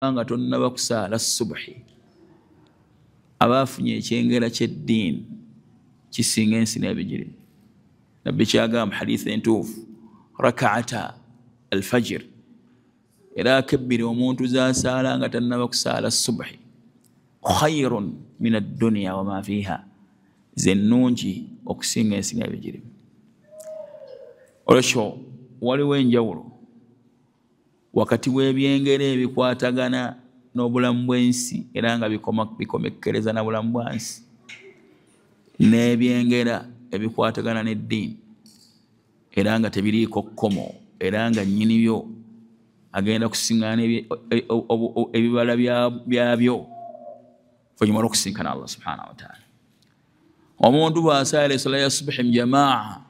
Nga tonnaba kusaala subuhi, aba afunye ekyengera ky'eddiini kisinga ensi n'ebigirimu. Nabbi kyagamba haditha entuufu, rakaata alfajir, era akebbiri omuntu zasaala nga tannaba kusaala subuhi, khairun min adduniya wama fiiha, ze nnungi okusinga ensi n'ebigirimu. Olwekyo waliwo enjawulo wakati w'ebyengera ebikwatagana n'obulamu bw'ensi era nga bikomekkereza na bulamu bwa nsi, n'ebyengera ebikwatagana n'eddiini era nga tebiriiko kkomo, era nga nnyini byo agenda kusiŋŋaana ebibala byabyo oluvannyuma lw'okusinkana Allah subhanahu wataala. Omuntu bw'asaala esala ya subuhi mu jamaa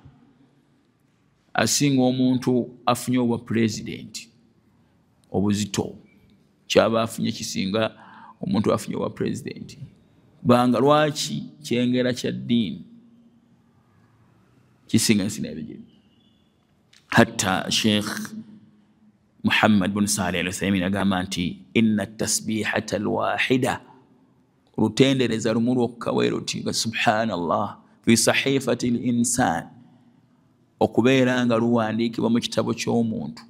asinga omuntu afunye obwa pulezidenti obuzito, kyaba afunye kisinga omuntu afunye obwa pulezidenti. Kubanga lwaki kyengera kya ddiini kisinga ensi n'ebigirimu. Hatta Sheikh Muhammad bin Saleh Al Uthaymin agamba nti inna tasbihata alwahida, lutendereza lumu lwokka bwe luti nga subhanallah fi sahifati linsan, okubeera nga luwandiikibwa mu kitabo ky'omuntu,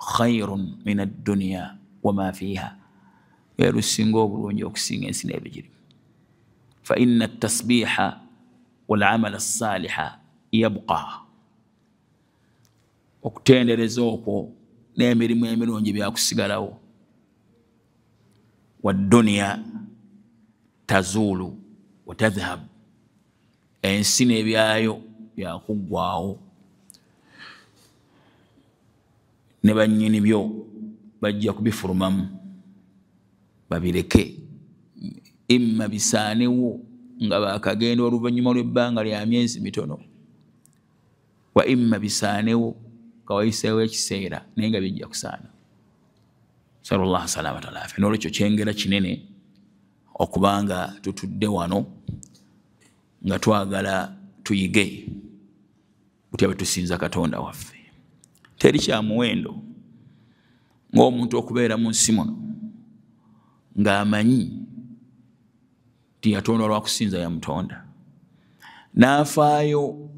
khairun min adduniya wama fiiha, lusinga obulungi okusinga ensi n'ebigirimu. Fa inna tasbiha walamala assaliha yabqa, okutendereza okwo n'emirimu emirungi byakusigalawo. Wadduniya tazuulu watadhhab, ensi n'ebyayo byakuggwawo, ne bannyini byo bajja kubifulumamu babireke, imma bisaanewo nga bakagenda oluvannyuma lw'ebbanga lya myezi mitono, wa imma bisaanewo nga wayiseewo ekiseera naye nga bijja kusaana. Sallallahu salamata walafiya. N'olwekyo kyengera kinene okubanga tutudde wano nga twagala tuyige butya bwe tusinza Katonda waffe. Teri kya muwendo ng'omuntu okubeera mu nsi muno ng'amanyi nti yatondwa lwa kusinza yamutonda, n'afaayo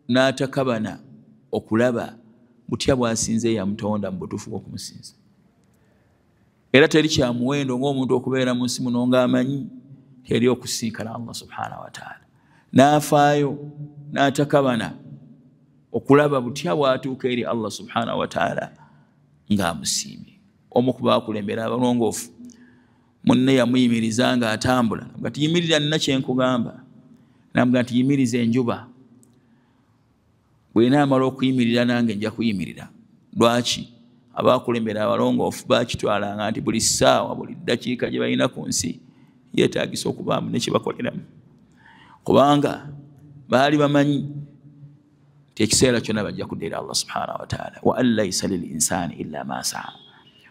n'atakabana okulaba butya bw'asinza eyamutonda mu butuufu bw'okumusinza. Era teri kya muwendo ng'omuntu okubeera mu nsi muno ng'amanyi teri okusinkana Allah subhanahu wa ta'ala, n'afaayo n'atakabana okulaba butya bw'atuuka eri Allah subhanahu wa ta'ala ng'amusiimye. Omu ku baakulembera abalongoofu munne yamuyimiriza ng'atambula, nga tiyimirira nina kye nkugamba, namuga nti yimiriza enjuba, bw'enaamala okuyimirira nange nja kuyimirira. Lwaki? Abakulembera abalongoofu bakitwalanga nti buli ssaawa buli ddakiika gye balina ku nsi yeetaagisa okubaamu ne kye bakoleramu, kubanga baali bamanyi nti ekiseera kyonna bajja kudda eri Allah subhanahu wa ta'ala. Wa an laisa lil insani illa ma saa,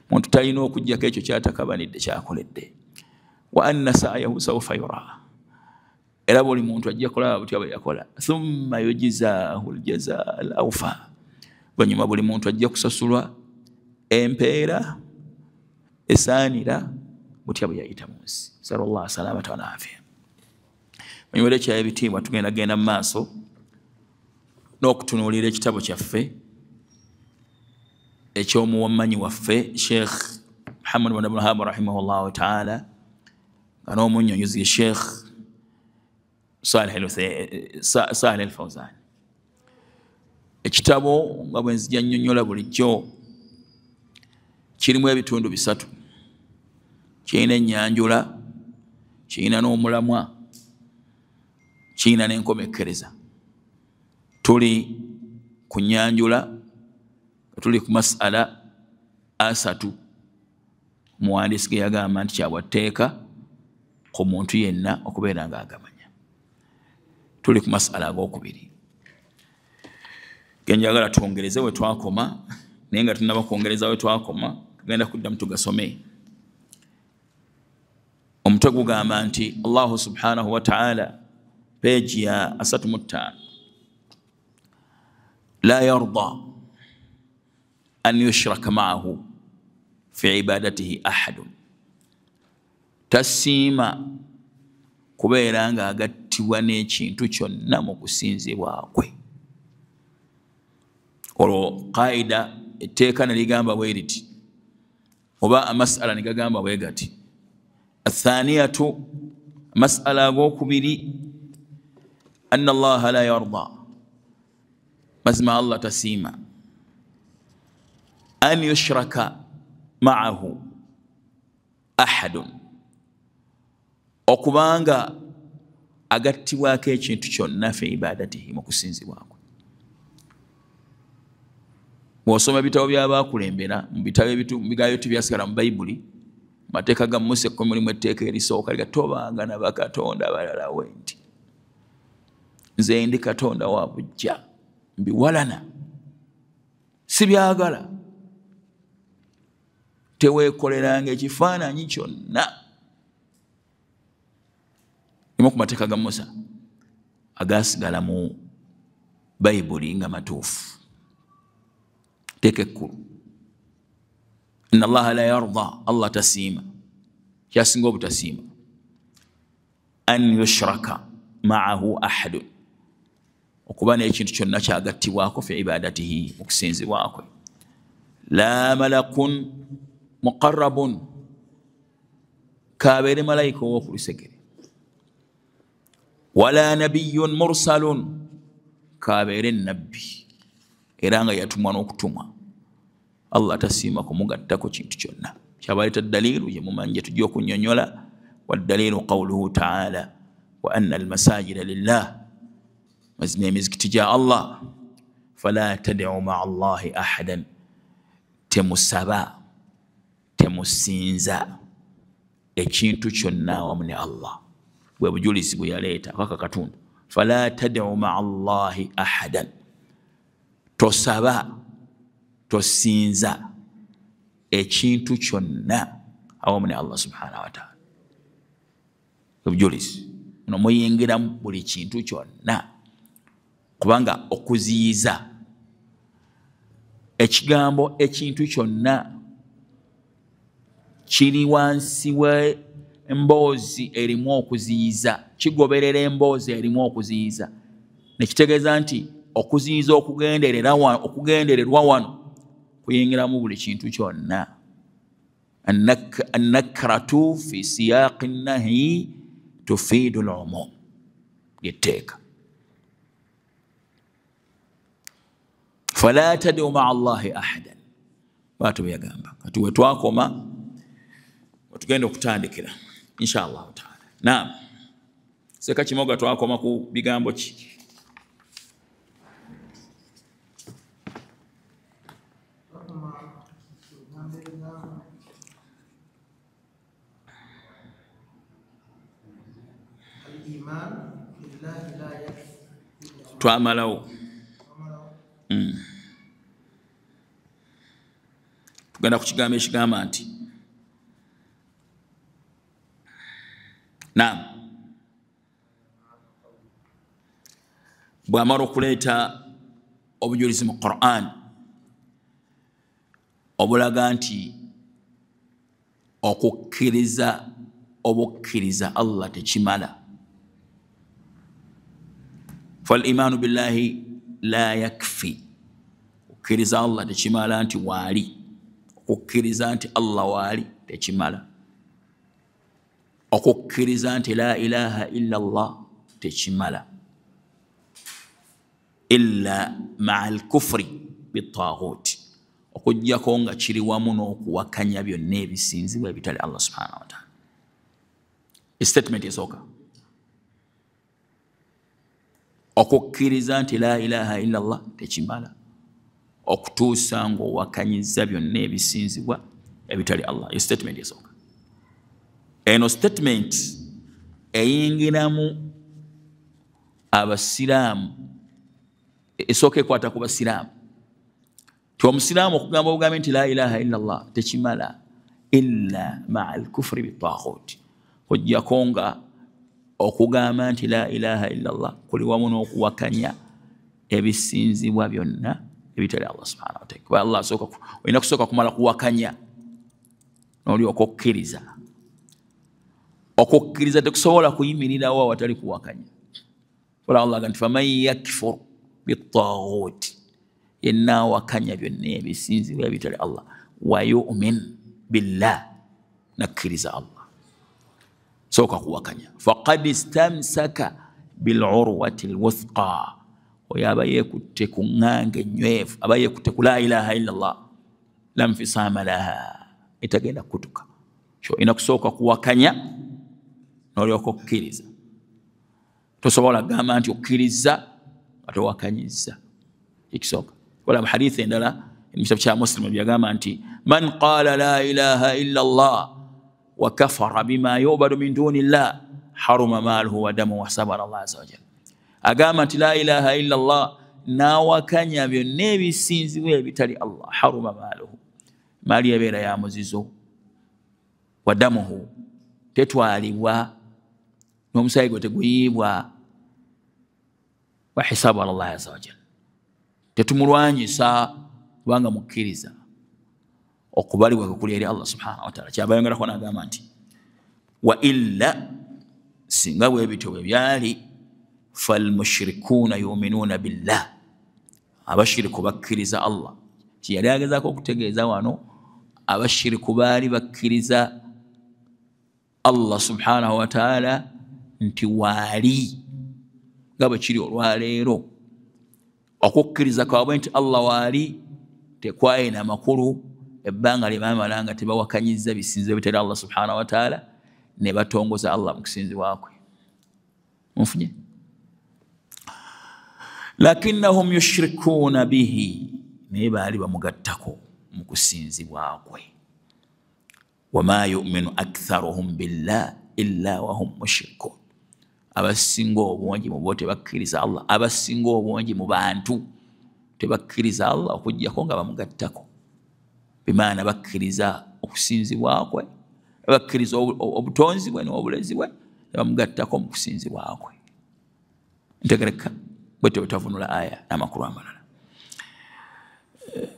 muntu talina okuggyako ekyo kyatakabanidde kyakoledde. Wa anna sa'yahu sawfa yura, era buli muntu ajja kulaba butya bwe yakola. Thumma yujzaahu aljazaa al awfa, oluvannyuma buli muntu ajja kusasulwa empeera esaanira butya bwe yayita mu nsi. Sallallahu salamata wal afiya. Manywere kya ebitiibwa, tugenda genda mu maaso n'okutunuulira ekitabo kyaffe ekyomuwammanyi waffe Sheikh Muhammad bin Abdul Wahhab rahimahullahu ta'ala, nga n'omunnyonnyozi Sheikh Saleh Al-Fawzan. Ekitabo nga bwe nzija nnyonnyola bulijjo kirimu ebitundu bisatu, kirina ennyanjula, kirina n'omulamwa, kirina n'enkomekkereza. Tuli ku nnyanjula, tuli ku masala asatu omuwandiisi ge yagamba nti kyabwatteeka ku muntu yenna okubeera ng'agamanya. Tuli ku masala ag'okubiri ge njagala twongereze we twakoma, naye nga tunnaba kwongereza we twakoma tugenda kuddamu tugasome. Omutwe gugamba nti Allahu subhanahu wa ta'ala, peegi ya 35, la yarda an yushraka ma'ahu fi ibadatihi ahadun, tasiima kubeera nga agattibwa n'ekintu kyonna mu kusinzibwa kwe. Olwo qaida etteeka ne ligamba bwe riti, oba amasala ne gagamba bwe gati. Athaniyatu, masala ag'okubiri, anna Allaha la yarda, mazima Allah tasiima an yushraka ma'ahu ahadun, okubanga agattibwako ekintu kyonna fi ibadatihi, mu kusinzibwa kwe. Bw'osoma ebitabo by'abakulembera, mu bitabo ebigayo tibyasigala mu Bayibuli, mateeka ga Musa ekkumi mulimu etteeka erisooka liga tobanga na bakatonda balala we nti nze ndi Katonda wa buggya, mbiwalana, sibyagala, teweekoleranga ekifaananyi kyonna. Limu ku mateeka ga Musa agaasigala mu Bayibuli nga matuufu. Teeka ekkulu, inna Allaha la yarda, Allah tasiima, kyasinga obutasiima, an yushraka ma'ahu ahadun, okuba n'ekintu kyonna kyagattibwako fi ibadatihi, mu kusinzibwa kwe. La malakun muqarrabun, kabeere malayika ow'oku lusegere, wala nabiyyun mursalun, kabeere nabbi era nga yatumwa n'okutumwa. Allah tasiima kumugattako kintu kyonna. Kyabaleeta daliilu gye mumanyi gye tujja okunnyonnyola. Waddaliilu qawluhu taala wa anna almasajida lillah, mazima emizikiti gya Allah, fala tad'u ma'a Allahi ahadan, temusaba, temusinza ekintu kyonna awamu ne Allah. Bwe bujulizi bwe yaleeta akaka katundu, fala tad'u ma'a Allahi ahadan, tosaba, tosinza ekintu kyonna awamu ne Allah subhanahu wa ta'ala. Obujulizi muno muyingiramu buli kintu kyonna, kubanga okuziyiza ekigambo ekintu kyonna kiri wansi w'emboozi erimu okuziyiza, kigoberera emboozi erimu okuziyiza, nekitegeeza nti okuziyiza okugendererwa wano kuyingiramu buli kintu kyonna. Annakratu fi siyaqi nahyi tufidu al-umum, lyetteeka. Fala tad'u ma'a Allahi ahadan, bw'atyo bwe yagamba. Kati we twakoma wetugenda okutandikira insha Allahu taala. Naam, Seka Kimoga, twakoma ku bigambo ki? Twamalawo. Tugenda ku kigambo ekigamba nti naam, bw'amala okuleeta obujulizi mu Qur'an obulaga nti okukkiriza obukkiriza Allah tekimala, fal-imaanu billahi la yakfi, okukkiriza Allah tekimala nti waali, okukkiriza nti Allah waali tekimala, okukkiriza nti la ilaha illa Allah tekimala, illa ma'a al-kufri bit-taghuti, okuggyako nga kiri wamu n'okuwakanya byonna ebisinzibwa ebitali Allah subhanahu wa ta'ala. Statement esooka, okukkiriza nti la ilaha illa Allah tekimala okutuusa ng'owakanyiza byonna ebisinzibwa ebitali Allah. Statement esooka. Eno statement eyingiramu abasiraamu, esooka ekwata ku basiraamu. Ti omusiraamu okugamba obugambi nti la ilaha illa Allah tekimala illa ma'a al-kufri bit-taghuti, okuggyako nga okugamba nti la ilaha illa Allah kuli wamu n'okuwakanya ebisinzibwa byonna ebitali Allah subhanahu wa ta'ala. Kuba Allah asooka, olina kusooka kumala kuwakanya N'olyoka okkiriza. Okukkiriza tekusobola kuyimirirawo awatali kuwakanya. Wala Allah agamba nti faman yakfur bitaghuti, yenna awakanya byonna ebisinzibwa ebitali Allah, wa yu'min billah, nakkiriza Allah. Sooka kuwakanya. Faqad istamsaka bilurwati alwuthqa, oyo aba yeekutte ku ŋŋanga ennywevu, aba yeekutte ku la ilaha illa Allah, la nfisama laha, etagenda kukutuka. Kyo olina kusooka kuwakanya n'olyoka okkiriza. Tosobola kugamba nti okkiriza nga towakanyizza. Ekisooka. Wala mu hadithi endala mu kitabo kya Muslim byagamba nti man qala la ilaha illa Allah wa kafara bima yubadu min duni llah haruma maluhu wa damuhu wa hisabuhu ala Allah azza wa jalla. Agamba nti la ilaha illa Allah n'awakanya byonna ebisinzibwa ebitali Allah, haruma maluhu, maali ebeera ya muzizo, wa damuhu, tetwalibwa, n'omusaayi gwe teguyiibwa, wa hisabu ala Allah azza wa jalla. Tetumulwanyisa kubanga mukkiriza okubalibwa kwe kuli eri Allah subhanahu wa ta'ala. Kyava ayongerako n'agamba nti wa illa, singa bwe bityo bwe byali, falmushrikuuna yuminuuna billah, abashiriku bakkiriza Allah. Kye yali agezaako okutegeeza wano, abashiriku baali bakkiriza Allah subhanahu wa ta'ala nti waali, nga bwe kiri olwaleero. Okukkiriza kwabwe nti Allah waali tekwalina amakulu ebbanga lye baamala nga tebawakanyizza bisinzibwa bitali Allah subhanahu wa ta'ala, ne batongoza Allah mu kusinzibwa kwe. Munfunye? Lakinnahum yushrikuuna bihi, naye baali bamugattako mu kusinzibwa kwe. Wama yuminu aktharuhum billah illa wahum mushrikun, abasinga obungi mu bo tebakkiriza Allah, abasinga obungi mu bantu tebakkiriza Allah okuggyako nga bamugattako. Bimaana bakkiriza okusinzibwa kwe, bakkiriza obutonzi bwe n'obulezi bwe, ne bamugattako mu kusinzibwa kwe. Ntegereka bwetyo bwetavunula aya n'amakulu amalala.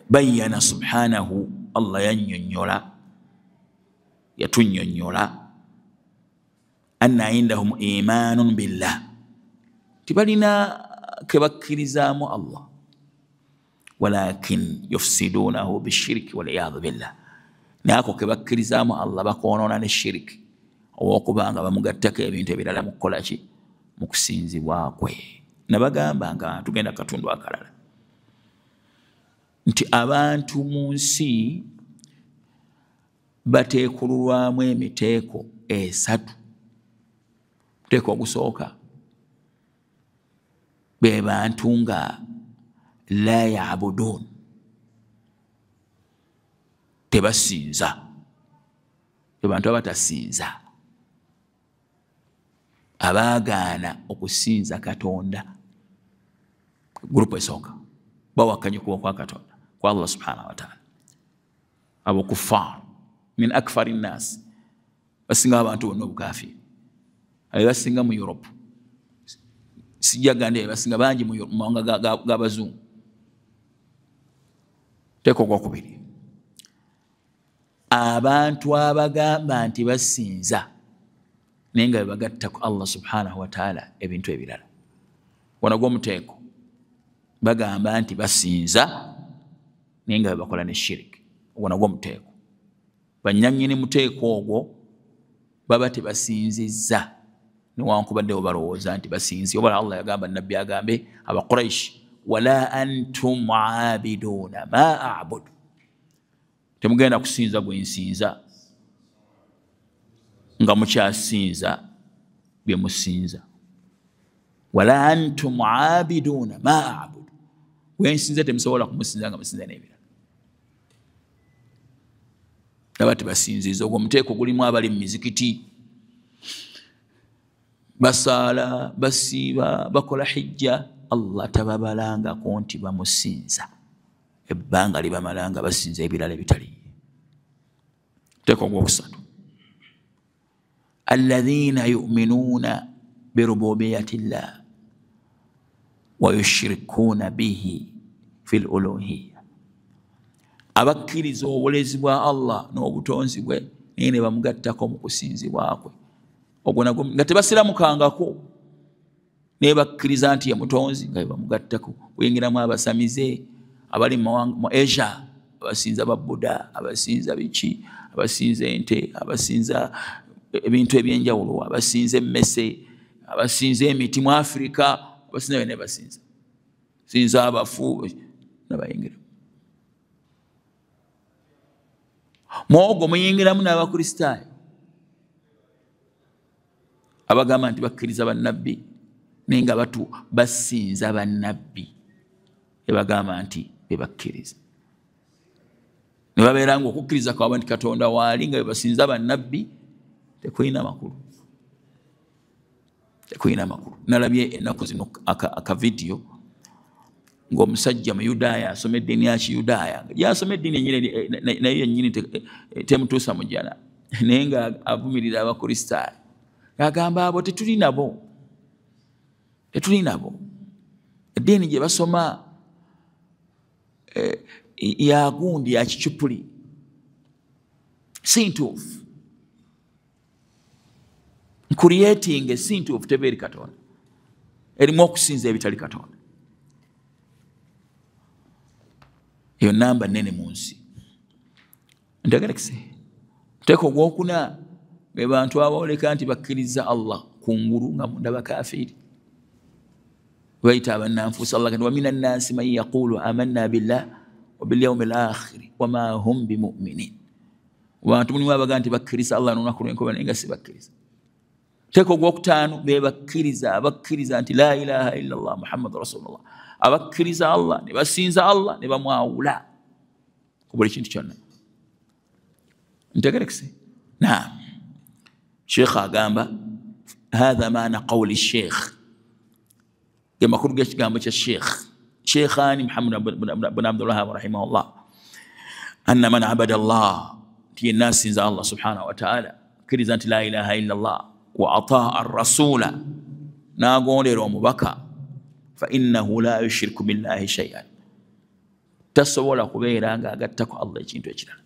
Bayyana subhanahu, Allah yannyonnyola, yatunnyonnyola anna indahum imanun billah, tibalina ke bakkirizaamu Allah, walakin yufsidunahu bishiriki waliyadhu billah, naye ako ke bakkirizaamu Allah bakoonoona ne shiriki, olw'okubanga bamugattako ebintu ebirala mu kukola ki? Mu kusinzibwa kwe. Nabagamba nga tugenda katundu akalala nti abantu mu nsi bateekululwamu emiteeko esatu. Muteeko ogusooka be bantu nga la yabudun, tebasinza, be bantu abatasinza, abaagaana okusinza Katonda. Gurupu esooka bawakanya okuba kwa Katonda kwa Allah subhanahu wa ta'ala, abo kuffar min akfari nnas, basinga abantu bonna obukafiri, abo basinga mu Europe, sijja gande basinga bangi mu mawanga g'abazungu. Teeko ogwokubiri, abantu abagamba nti basinza naye nga bebagatta ku Allah subhanahu wa ta'ala ebintu ebirala. Wano gw'omuteeko bagamba nti basinza naye nga bebakola ne shiriki. Ogwo nagwo muteeko. Bannannyini muteeko ogwo baba tebasinzizza newankubadde bo balowooza nti basinzi. Oba Allah yagamba nabbi agambe Abaquraish, wala antum abiduuna ma abudu, temugenda kusinza gwe nsinza nga mukyasinza bye musinza. Wala antum abiduuna ma abudu, gwe nsinza temusobola kumusinza nga musinza n'ebirala. Aba tebasinziza. Ogwo omuteeko gulimu abali mu mizikiti, basaala, basiiba, bakola hijja, Allah tababalangako nti bamusinza, ebbanga libamalanga basinza ebirala ebitali. Muteeko ogwokusatu, alladhina yuminuuna birububiyati llah wa yushrikuuna bihi fi luluhiya, abakkiriza obulezi bwa Allah n'obutonzi bwe Naye ne bamugattako mu kusinzibwa kwe. Ogwo nagwo nga tebasiramukangako, naye bakkiriza nti ye mutonzi nga bamugattako. Kuyingiramu abasamize abali mu Asia, abasinza ba Buddha, abasinza biki, abasinza ente, abasinza ebintu ebyenjawulo, abasinza emmese, abasinza emiti mu Afrika, abasinza bene basinza sinza abafu nabayingira mwogo. Muyingiramu n'Abakristaayo abagamba nti bakkiriza bannabbi naye nga batu basinza bannabbi ebagamba nti bebakkiriza, ne babeera nga okukkiriza kwabwe nti Katonda waali nga bebasinza bannabbi tekulina makulu, tekulina makulu. Nalabye ennaku zino akavidiyo ng'omusajja Muyudaaya asoma eddiini ya Kiyudaaya, gyasoma eddiini ennyini naye yennyini temutuusa mu jjana, naye nga avumirira Abakristaayo ng'agamba abo tetuli nabo, tetuli nabo, eddiini gye basoma ya gundi ya kicupuli, si ntuufu, nkurietinga si ntuufu, teba eri Katonda, erimu okusinza ebitali Katonda. Eyo namba nene mu nsi. Ntegerekese muteeko ogwokuna be bantu abooleka nti bakkiriza Allah kungulu nga munda bakafiiri, bayita abannanfuusi. Allah wa mina nnansi man yaqulu amanna billah wa bilyaumi al akhiri wama hum bimuminin. Bantu mulimu abaga nti bakkiriza Allah n'olunaku lw'enkomerero naye nga si bakkiriza. Teeka ogwokutaano be bakkiriza abakkiriza nti la ilaha illa Allah Muhammadu rasulullah, abakkiriza Allah ne basinza Allah ne bamwawula ku buli kintu kyonna. Ntegerekese. Naam, Sheikh agamba hatha maana qawli Sheikh, ge makulu g'ekigambo kya Sheikh Sheikhani Muhammad bin Abdulwahab rahimahullah, anna man abada Allah, nti yenna asinza Allah subhanahu wa ta'ala, akkiriza nti la ilaha illa Allah wa ataa arrasula, n'agondera omubaka, fa innahu la yushriku billahi shay'an, tasobola kubeera nga agattako Allah ekintu ekirala,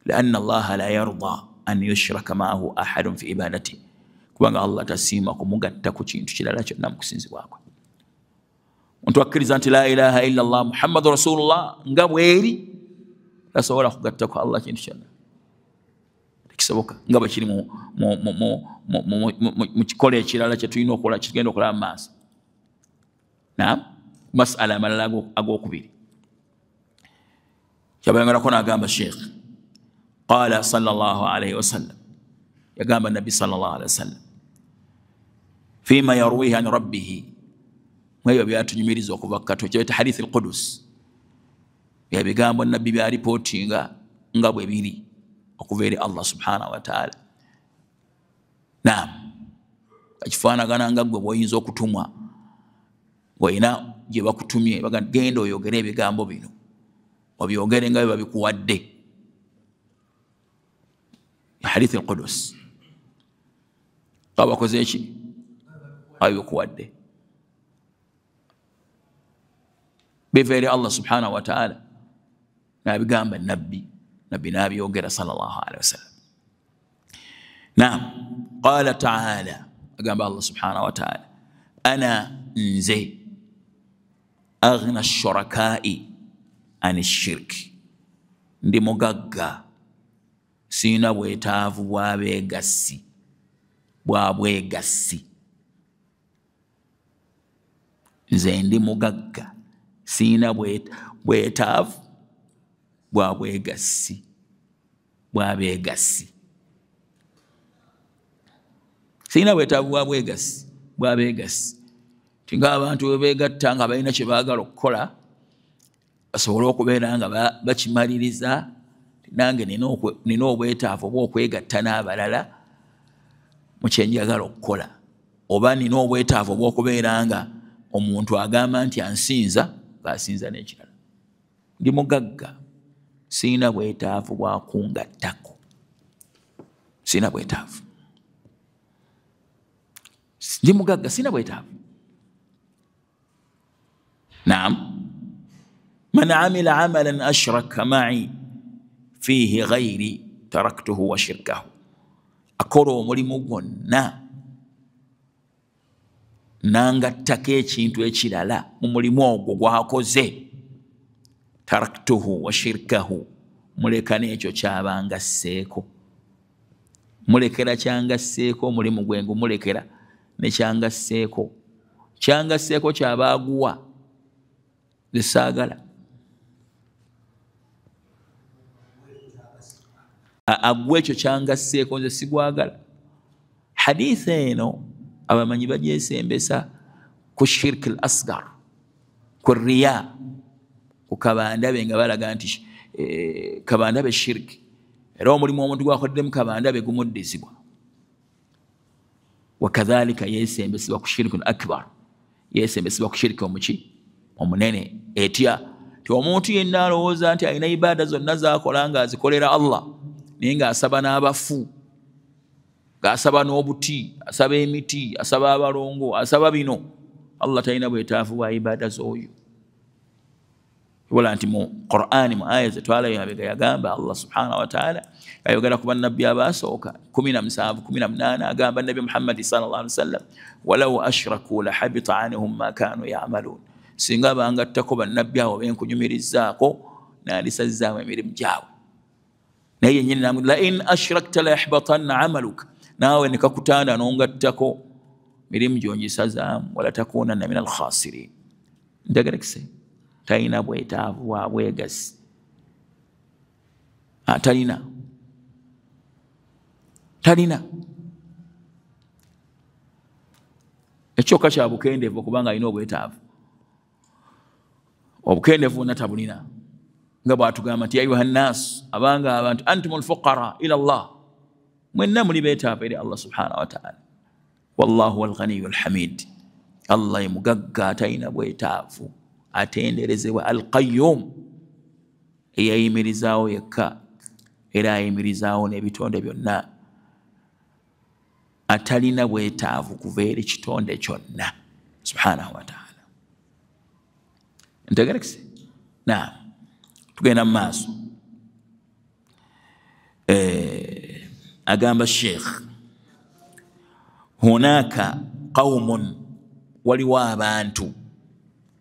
lianna Allaha la yarda an yushraka ma'ahu ahadun fi ibadati, kubanga Allah tasiima kumugatta ku kintu kirala kyonna mu kusinzibwa kwe. Omuntu akkiriza nti la ilaha illa Allah Muhammadu rasulullah nga bweri, tasobola kugattako Allah kintu kyonna, tekisoboka, nga bwe kiri mu kikolo ekirala kye tulina okukola, kitugenda okulaba mu maaso. Naam, masala amalala agokubiri kyabayangalako n'agamba Sheikh qala sallallahu alayhi wasallam, yagamba Nabbi sallallahu alayhi wasallam fima yarwihi an rabbihi, mwebyo byatunyumiriza okuva ku Katonda, kyebeta hadith al-Qudus, byebigambo Nabbi byalipootinga nga bwe biri okuva eri Allah subhanahu wa ta'ala. Naam, kakifaanagana nga ggwe bw'oyinza okutumwa ng'olina gye bakutumye, genda oyogere ebigambo bino, obyogere nga bwe babikuwadde. Hadith al-Qudus nga bakoze eki? Babikuwadde, biva eri Allah subhanahu wa ta'ala, n'abigamba Nabbi, Nabbi n'abyogera sallallahu alaihi wasallam. Naam, qala ta'ala, agamba Allah subhanahu wa ta'ala, ana nze aghna shurakai ani shirki, ndi mugagga, sirina bwetaavu bw'abeegassi bwabwegassi, nze ndi mugagga, sirina bwetaavu bwabwegassi bw'abeegassi, sirina bwetaavu bwabwegassi bw'abeegassi. Tinga abantu bwe beegatta nga balina kye baagala okukola basobole okubeera nga bakimaliriza, nange nina obwetaavu obw'okwegatta n'abalala mu kye njagala okukola, oba nina obwetaavu obw'okubeera nga omuntu agamba nti ansinza ng'asinza n'ekirala. Ndi mugagga, sirina bwetaavu bwa kungattako, sirina bwetaavu, ndi mugagga, sirina bwetaavu. Naam, man amila amalan ashraka ma'i fihi ghairi, Taraktuhu wa shirkahu, akola omulimu gwonna nangattako ekintu ekirala mu mulimu ogwo gwakoze, taraktuhu wa shirkahu, muleka n'ekyo kyabanga sseeko, mulekera kyanga sseeko omulimu gwe ngumulekera ne kyanga sseeko, kyanga sseeko kyabaaguwa nze saagala agwa ekyo kyanga sseeko nze sigwagala. Haditha eno abamanyi bagyesembesa ku shirk al asgar, ku riya, ku kabandabe nga balaga nti kabandabe shirk, era omulimu omuntu gwakoleddemu kabandabe gumuddizibwa. Wakadhalika yesembesebwa ku shirk al akbar, yesembesebwa ku shirk omuki omunene. Etya ti omuntu yenna alowooza nti alina ibaada zonna zakola nga azikolera Allah, naye ng'asaba n'abafu, ng'asaba n'obuti, asaba emiti, asaba abalongo, asaba bino, Allah talina bwetaavu bwa ibaada z'oyo. Wala nti mu Qur'ani mu aya zetwalayo mabega yagamba Allah subhanahu wa ta'ala ayogera ku bannabbi abasooka 17 18, agamba Nabbi Muhammad sallallahu alaihi wasallam, walau ashraku lahabita anhum ma kanu ya'malun, singa bangattako bannabbi abo benkunyumirizaako nandisazaamu emirimu gyabwe. Naye yennyini namu la in ashrakta la yahbatanna amaluk, naawe nekakutanda n'ongattako mirimu gyongisazaamu, wala takunanna min alkhasirin. Ntegerekise talina bwetaavu bwa bwegasi, talina talina ekyokka kya bukendeevu okubanga alina obwetaavu, obukendeevu bwonna tabulina, nga bwatugamba nti ayuha nnas, abanga abantu, antum alfuqara ila Allah, mwenna muli beetaavu eri Allah subhanahu wa ta'ala, wallahu alghaniyu alhamid, Allah ye mugagga atalina bwetaavu, atenderezebwa, alqayyum, eyayimirizaawo yekka era ayimirizaawo n'ebitonde byonna, atalina bwetaavu kuva eri kitonde kyonna subhanahu wa ta'ala. Ntegerekise? Naam, tugenda mu maaso. Agamba Sheikh, hunaka qaumun, waliwo abantu,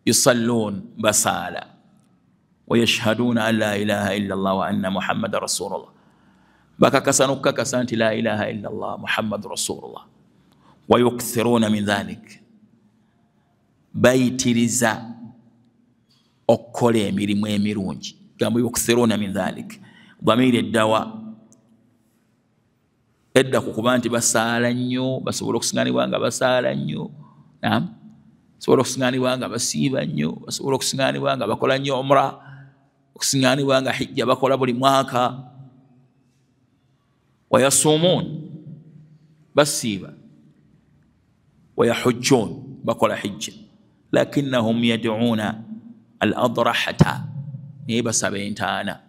yusallun, basaala, wayashhaduna an la ilaha illa Allah wa anna Muhammada rasulullah, bakakasa n'okukakasa nti la ilaha illa Allah Muhammadu rasulullah, wayukthiruna min dhalik, bayitiriza okukola emirimu emirungi. Gambo yukthiruna min dhalik, dhamiri eddawa edda ku kuba nti basaala nnyo, basobola okusiŋŋanibwa nga basaala nnyo, naam, basobola okusiŋŋanibwa nga basiiba nnyo, basobola okusiŋŋanibwa nga bakola nnyo umra, okusiŋŋanibwa nga hijja bakola buli mwaka. Wayasuumuun, basiiba, wayahujjuun, bakola hijja, lakinnahum yad'uuna al adrahata, naye basaba entaana,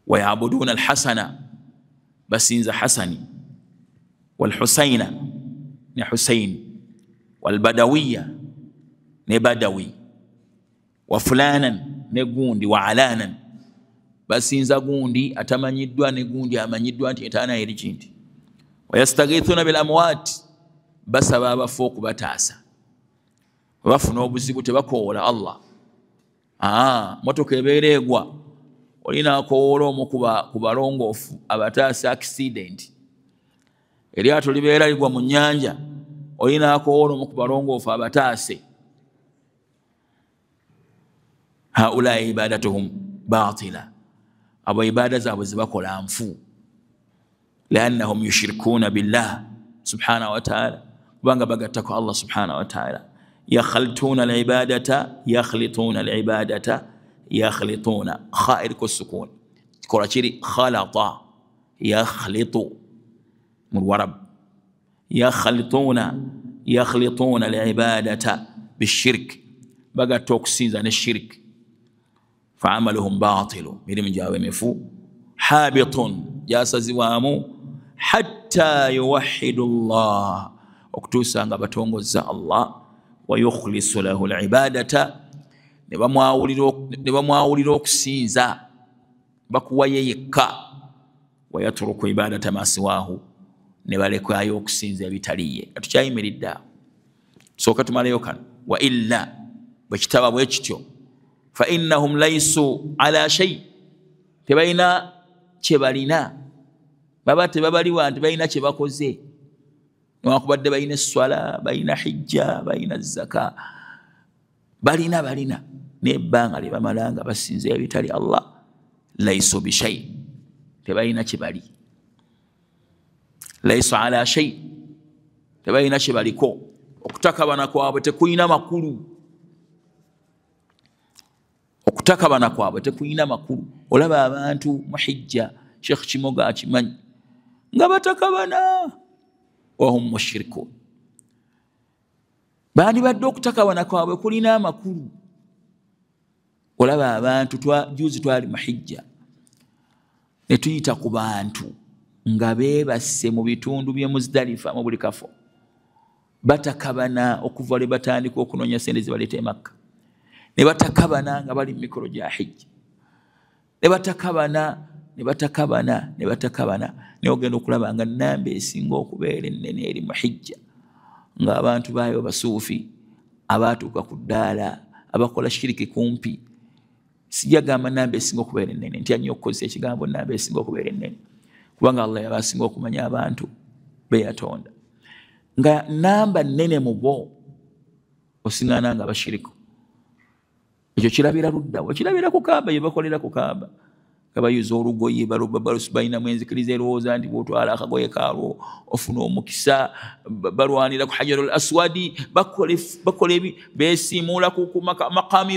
wayabuduuna alhasana, basinza hasani, walhusaina, ne husaini, walbadawiya, ne badawi, wa fulanan, ne gundi, wa alanan, basinza gundi atamanyiddwa ne gundi amanyiddwa nti entaana eri kinti. Wayastaghithuna bil amwat, basaba abafu okubataasa, bafuna obuzibu tebakoola Allah. Motoka ebeera egwa, olina akowoola omu ku balongoofu abataasa accident. Eryato libeera ligwa mu nnyanja, olina akowoola omu ku balongoofu abataase. Haulai ibadatuhum batila, abo ibada zaabwe zebakola nfu, liannahum yushirikuuna billah subhanahu wa ta'ala, kubanga bagattako Allah subhanahu wa ta'ala. Yakhlituna alibadata, yakhlituna alibadata, yakhlituna, kha eriko sukun, kikola kiri khalata yakhlitu mu Luwarabu, yakhlituna, yakhlituna alibadata bishirk, bagatta okusinza ne shirk. Faamaluhum batilu, mirimu gyabwe mifu, habitun, gyasazibwamu, hatta yuwahidu llah, okutuusa nga batongozza Allah, wayukhlisu lahu alibadata, ne bamwawulira okusinza, bakuwa ye yekka. Wayatruku ibadata ma siwahu, ne balekayo okusinza ebitaliye. Tukyayimiridde awo, sooka tumaleyo kano. Wa illa, bwe kitaba bwe kityo, fa innahum laisu ala shay, tebalina kye balina, baba tebabaliwa nti balina kye bakoze, newankubadde balina esswala, balina hijja, balina zaka, balina nebbanga lye bamala nga basinza ebitali Allah, laisu bishay, tebalina kye bali, laisu ala shay, tebalina kye baliko. Okutakabana kwabwe tekulina makulu, okutakabana kwabwe tekulina makulu. Olaba abantu mu hijja, Sheikh Kimoga akimanyi, nga batakabana, wahum mushrikun. Bandibadde okutakabana kwabwe kulina amakulu. Olaba abantu, juzi twali mu hijja ne tuyita ku bantu nga beebase mu bitundu by'e Muzdalifa mu buli kafo, batakabana okuva lwe batandika okunoonya sente zibaleeta e Makka, ne batakabana nga bali mu mikolo gya hijja, ne batakabana, ne batakabana, ne batakabana, naye ogenda okulaba nga namba esinga okubeera ennene eri mu hijja ng'abantu baayo basuufi abaatuuka ku ddaala abakola shiriki kumpi. Sijja gamba namba esinga okubeera ennene, ntya nnyo okukozesa ekigambo namba esinga okubeera ennene, kubanga Allah yaba asinga okumanya abantu be yatonda. Nga namba nnene mu bo osiŋŋaana nga bashiriku. Ekyo kirabira luddawa? Kirabira ku Kaaba, ye bakolera ku Kaaba, nga bayuza olugoye, balinamu enzikiriza erowooza nti bw'otwala akagoye kaalwo ofuna omukisa, balwanira ku Hajarul Aswadi, bakola ebi, beesiimuula ku maqaamu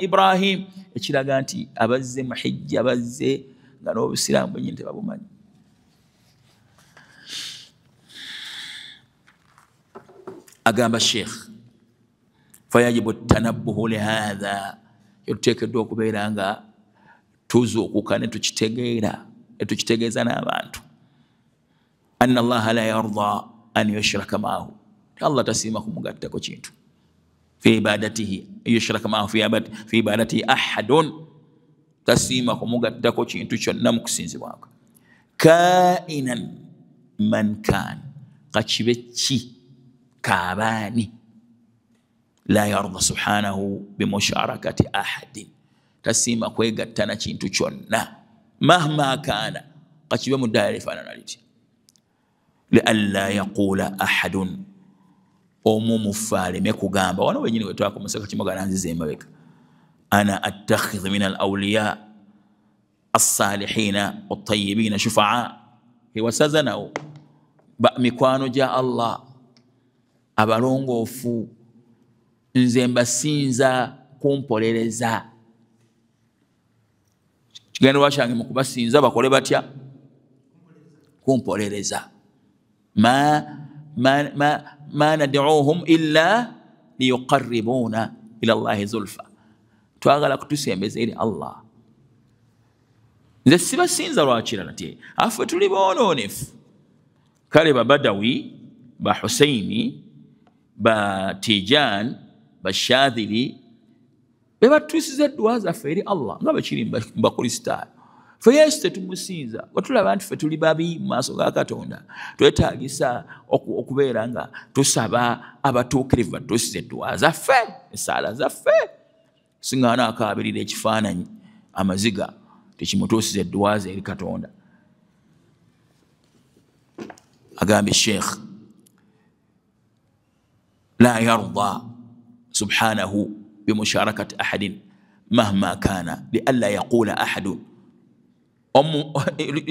Ibrahim, ekiraga nti abazze mu hijja bazze nga n'obusiraamu bwennyini tebabumanyi. Agamba Sheikh, fayajibu tanabbuhu lihadha, tuteekeddwa okubeera nga tuzuukuka ne tukitegeera, ne tukitegeeza n'abantu, anna Allaha la yarda an yushraka maahu, Allah tasiima kumugattako kintu, fi ibadatihi, yushraka maahu fi ibadatihi ahadun, tasiima kumugattako kintu kyonna mu kusinzibwako, kainan man kan, kakibe ki kaabaani, la yarda subhanahu bimusharakati ahadin, tasiima kwegatta na kintu kyonna, mahma kaana, kakibe mu ddaala lifaanana litya, lialla yaqula ahadun, omu mufe aleme kugamba. Wano wenyini wetwakomusaka Kimoga nanziza emabega, ana attakhidhu min al awliya assalihina attayibina shufaa, ewasaza nawo mikwano gya Allah abalongoofu, nze mbasinza kumpolereza. Kigendererwa kyange mu kubasinza bakole batya? Kumpolereza. Ma nad'uuhum illa liyuqarribuna ila Allahi zulfa, twagala kutusembeza eri Allah. Nze sibasinza lwakirala ti affe tuli boonoonefu. Kale Babadawi, ba Husaini, ba Tijan, ba Shadhili be batuusiza edduwa zaffe eri Allah nga bwekiri mu Bakristaayo. Ffe Yesu tetumusinza, bwe tulaba nti ffe tuli babi mu maaso ga Katonda, twetaagisa okubeera nga tusaba abatuukirivu batuusize edduwa zaffe, essaala zaffe. Singaana akaabirira ekifaananyi amaziga tekimutuusiza edduwa ze eri Katonda. Agambye Sheikh, la yarda subhanahu bimusharakati ahadin mahma kana lialla yaqula ahadun.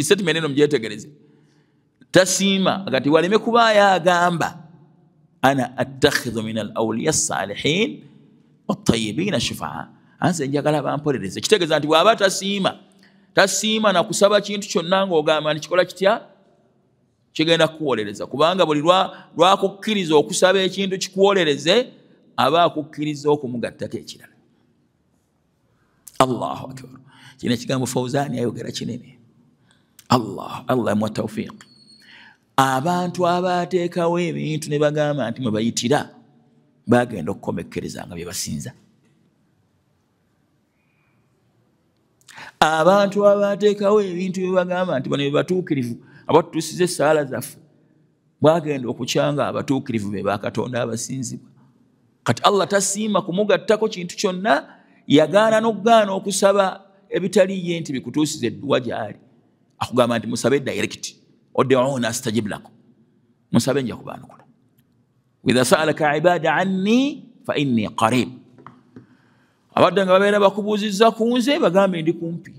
Statement eno mugyetegereze, tasiima kati waleme kubaayo agamba ana attakhidhu min al awliya assalihin attayibina shufaa, anze njagala bampolereze. Kitegeeza nti bw'aba tasiima, tasiima na kusaba kintu kyonna ng'ogamba nti kikola kitya, kigenda kukuwolereza, kubanga buli lwakukkiriza okusaba ekintu kikuwolereze aba akukkiriza okumugattako ekirala. Allahu akbar. Kino ekigambo Fawzani ayogera kinene. Allah Allah amuwa tawfiq. Abantu abateekawo ebintu ne bagamba nti mwe bayitira bagenda okukomekkereza nga bye basinza. Abantu abateekawo ebintu bye bagamba nti bano be batuukirivu abatutuusiza essaala zaffe, bwagenda okukyanga abatuukirivu be bakatonda abasinzibwa. Kati Allah tasiima kumugattako kintu kyonna, yagaana n'okugaana okusaba ebitali ye nti bikutuusiza edduwa gy'ali. Akugamba nti musabe direct, ud'uuni astajib lakum, musabe nja kubaanukula. Idha sa'alaka ibadi anni fa inni qarib, abadde nga babeera bakubuuzizza ku nze bagambe ndi kumpi.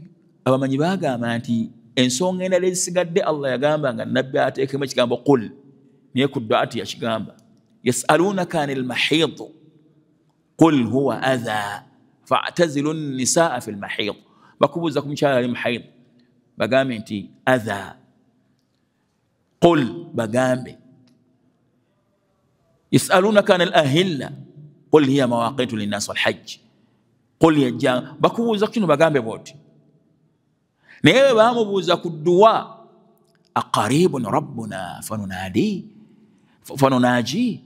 Abamanyi bagamba nti ensonga endala ezisigadde Allah yagamba nga nabbi ateekemu ekigambo qul, naye ku ddu'a yakigamba yasalunaka anil mahid qul huwa adha fa'tazilu nnisaa fil mahid. Bakubuuza ku mukyala ali muhaid, bagambe nti adha, qul bagambe. Yasalunaka anil ahilla qul hiya mawaqitu linnas wal hajj qul yajja. Bakubuuza kino bagambe bwoti. Naye bwe bamubuuza ku dduwa aqaribun rabbuna fanunadi fanunaji,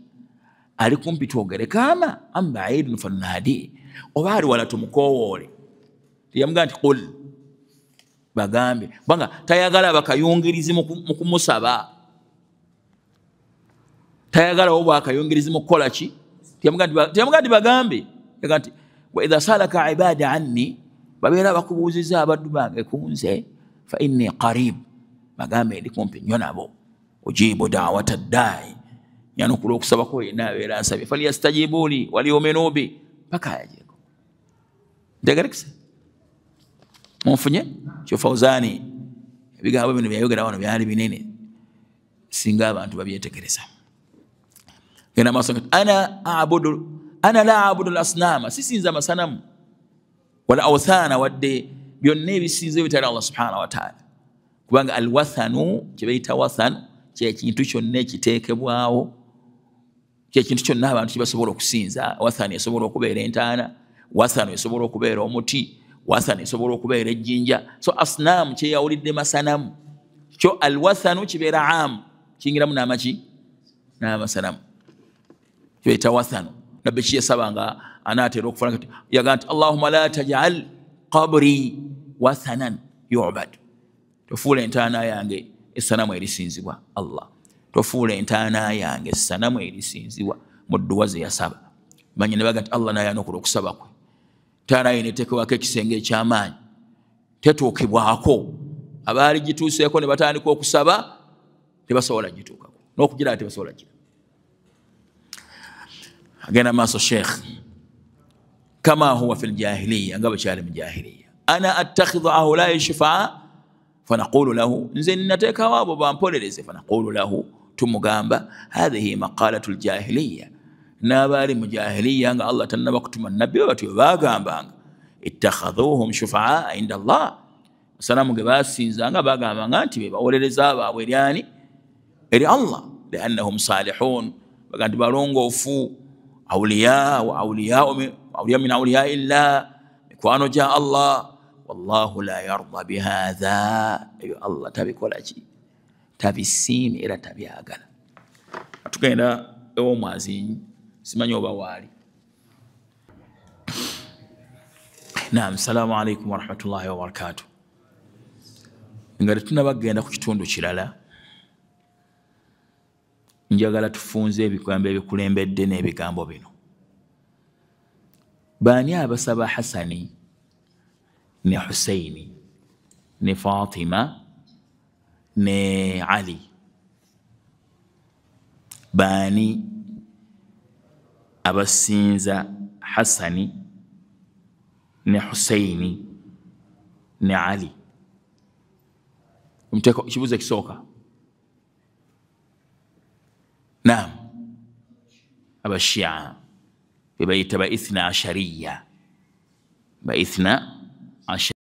ali kumpi twogere kama am baidun fanunadi, oba ali wala tumukowoole. Teyamugamba nti qul bagambe, kubanga tayagala bakayungirizi mu kumusaba, tayagala oba akayungirizi mu kukola ki. Teyamugamba nti bagambe, yagamba nti wa idha salaka ibadi anni, babeera bakubuuziza abaddu bange ku nze, fa inni qarib, bagambe ndi kumpi nnyo nabo, ujibu da'wata ddaa'i, yanukula okusabako yenna abeera ansabye, falyastajibu li waliyuminu bi, paka yajeko. Ntegerekese munfunye kyo Fawzani ebigambo bino byayogera wano byali binene singa abantu babyetegereza. Genda maaso, ana a'budu ana la a'budu al-asnama, sisinza masanamu wala awthana, wadde byonna ebisinza ebitali Allah subhanahu wa ta'ala. Kubanga alwathanu kye bayita wathan kye kintu kyonna ekiteekebwawo, kye kintu kyonna abantu kye basobola okusinza. Wathani esobola okubeera entaana, wathanu esobola okubeera omuti, wathani esobola okubeera ejjinja. So asnaamu kyeyawulidde masanamu, kyo alwathanu kibeera amu, kiyingiramu n'amaki n'amasanamu, kyebayita wathanu. Nabbi kiyasabanga anaatera okufa, yagamba nti Allahumma la taj'al qabri wathanan yu'bad, tofuula entaana yange essanamu erisinzibwa. Allah, tofuula entaana yange essanamu erisinzibwa, mu dduwa ze yasaba. Manyi ne baga nti Allah n'ayanukula okusaba kwe, entaana ye neteekebwako ekisenge eky'amaanyi tetuukibwako. Abaali gituuseeko ne batandika okusaba tebasobola gituukako, n'okugiraba tebasobola gira. Agenda maaso Sheikh, kama huwa fil jahiliya, nga bwe kyali mu jahiliya, ana attakhidhu haulai shufaa fanaqulu lahu, nze nnateekawo abo bampolereze. Fanaqulu lahu, tumugamba hadhihi maqalatu ljahiliya, n'abaali mu jahiliya nga Allah tannaba kutuma nabbi batyo bagambanga ittakhadhuhum shufaa inda Allah, masanamu ge basinzanga bagambanga nti be bawolereza baabwe eryani eri Allah, liannahum salihun, baga nti balongoofu, awliya wa awliya awliya min awliya illah, mikwano gya Allah. Wallahu la yarda bihadha, ebyo Allah tabikola ki, tabisiima era tabyagala. Tugenda ew'omwazinyi, simanyi oba waali. Naam, salamu alaikum warahmatullahi wabarakatuh. Nga tetunnaba kugenda ku kitundu kirala, njagala tufunze ebigambo ebikulembedde n'ebigambo bino. Baani abasaba Hasani ne Husaini ne Fatima ne Ali? Baani abasinza Hasani ne Husaini ne Ali? Kibuuzo ekisooka. Naam, abashia be bayita ba ithna ashariya, ba ithna ashariya.